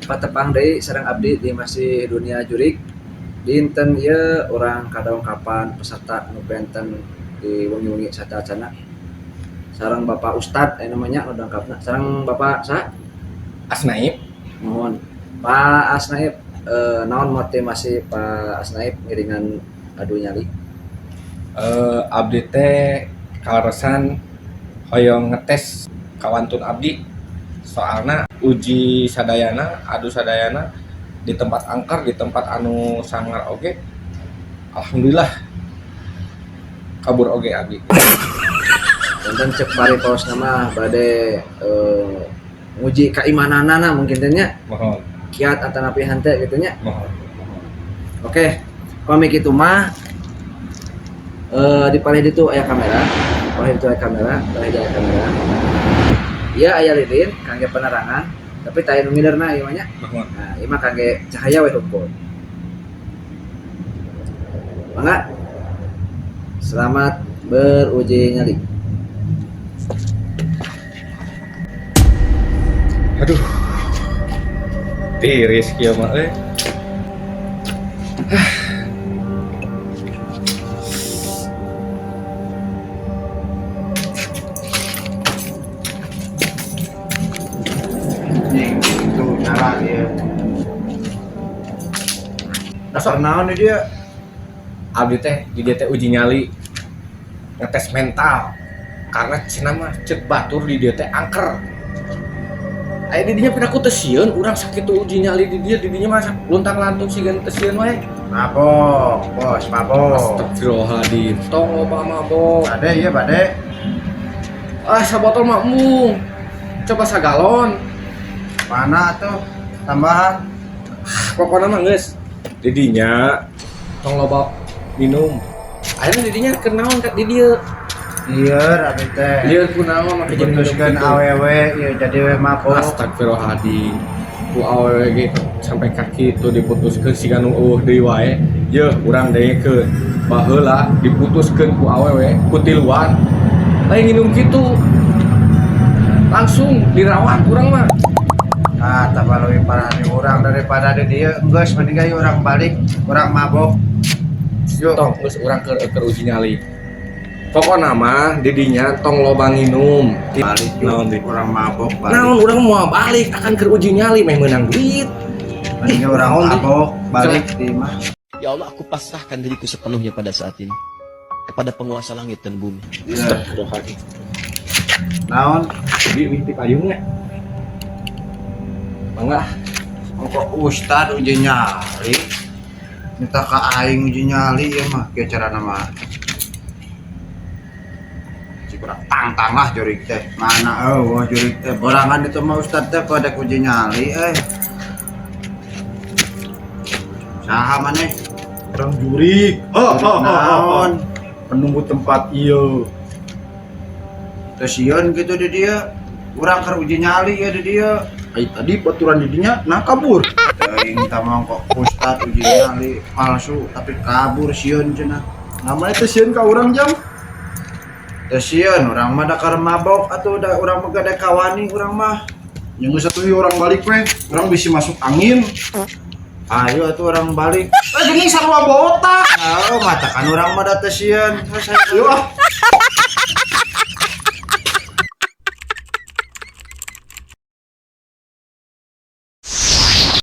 Patepang deui sareng abdi di masih dunia jurig. Dinten ieu urang kadongkapan peserta nu benten di wengi-wengi sateuacanna. Sareng Bapak Ustad aya namanya nu dongkapna. Sareng Bapak saha? Asnaib. Mohon. Pak Asnaib, naon motivasi Pak Asnaib ngiringan adu nyali? Abdi teh kaleresan hoyong ngetes kawantun abdi, soalna uji sadayana, adu sadayana di tempat angker, di tempat anu sangar oge alhamdulillah kabur oge abdi. Janten cek paripaosna mah bade nguji kaimananana mungkin teh nya. Mohon. Kiat atanapi henteu kitu nya. Mohon. Oke, pami kitu mah di palih ditu aya kamera, palih ditu aya kamera, palih dieu aya kamera. Ieu aya lilin kangge penerangan, tapi teu aya nu ngiderna ieu mah nya. Mohon. Nah, ieu mah kangge cahaya we hungkul. Mangga. Selamat beruji nyali. Aduh. Tiris kieu mah euy. Anjing, itu nyala dia. Dasar naon nih dia? Abdi teh di dieu teh uji nyali, ngetes mental, karena cenah mah cek batur di dieu teh angker. Aya di dinya piraku teu sieun urang sakitu uji nyali di dieu, di dinya mah luntang lantung siga teu sieun wae. Mabok, bos, mabok. Astagfirullahaladzim, tong loba mabok. Bade iya bade. Ah, sabotol mah embung. Coba sagalon. Mana tuh tambahan? Pokoknya mah geus. Di dinya tong loba minum. Ayeuna di dinya keur naon ka di dieu? Lieur abdi teh. Lieur kunaon make jadi minum Diputuskeun kitu? awewe ieu jadi we mabok. Astagfirullahaladzim. Ku awewe ge sampai kaki itu diputuskeun siga nu eueuh deui wae. Yeuh urang dengekeun. Baheula diputuskeun ku awewe ku tiluan. Lain nginum kitu. Langsung dirawat urang mah. Ah, tambah leuwih parah di urang daripada di dieu. Geus mending ge urang balik, urang mabok. Yuk. Tong geus urang keur uji nyali. Pokona mah di dinya tong loba nginum. Balik yuk. Naon deui? Urang mabok balik. Naon urang moal balik akan keur uji nyali meh meunang duit. Mending urang Naon deui? mabok balik di mah. Ya Allah, aku pasrahkan diriku sepenuhnya pada saat ini kepada penguasa langit dan bumi. Astagfirullahaladzim. Naon? Di wih ti payungnya. Mangga. Kok ustad uji nyali? Minta ka aing uji nyali ya mah kieu carana mah. Cikurang tangtang lah jurig teh. Mana eueuh jurig teh. Borangan itu mah ustad teh pada uji nyali eh. Saha maneh? Orang jurig. Oh, Jurig oh, oh, oh, oh. naon? Penunggu tempat ieu. Teu sieun kitu di dieu. Urang keur uji nyali ya di dieu. Ai tadi baturan di dinya nah kabur. Teuing tah mah kok ustad uji nyali palsu tapi kabur sieun cenah. Namanya teh sieun ka urang jam. Teu sieun urang mah da keur mabok atuh da urang mah gade kawani urang mah. Yang geus atuh ieu urang balik we. Urang bisi masuk angin. Ayo atuh urang balik. Eh geuning sarua botak. Oh, matakan urang mah da teu sieun. Ayo ah.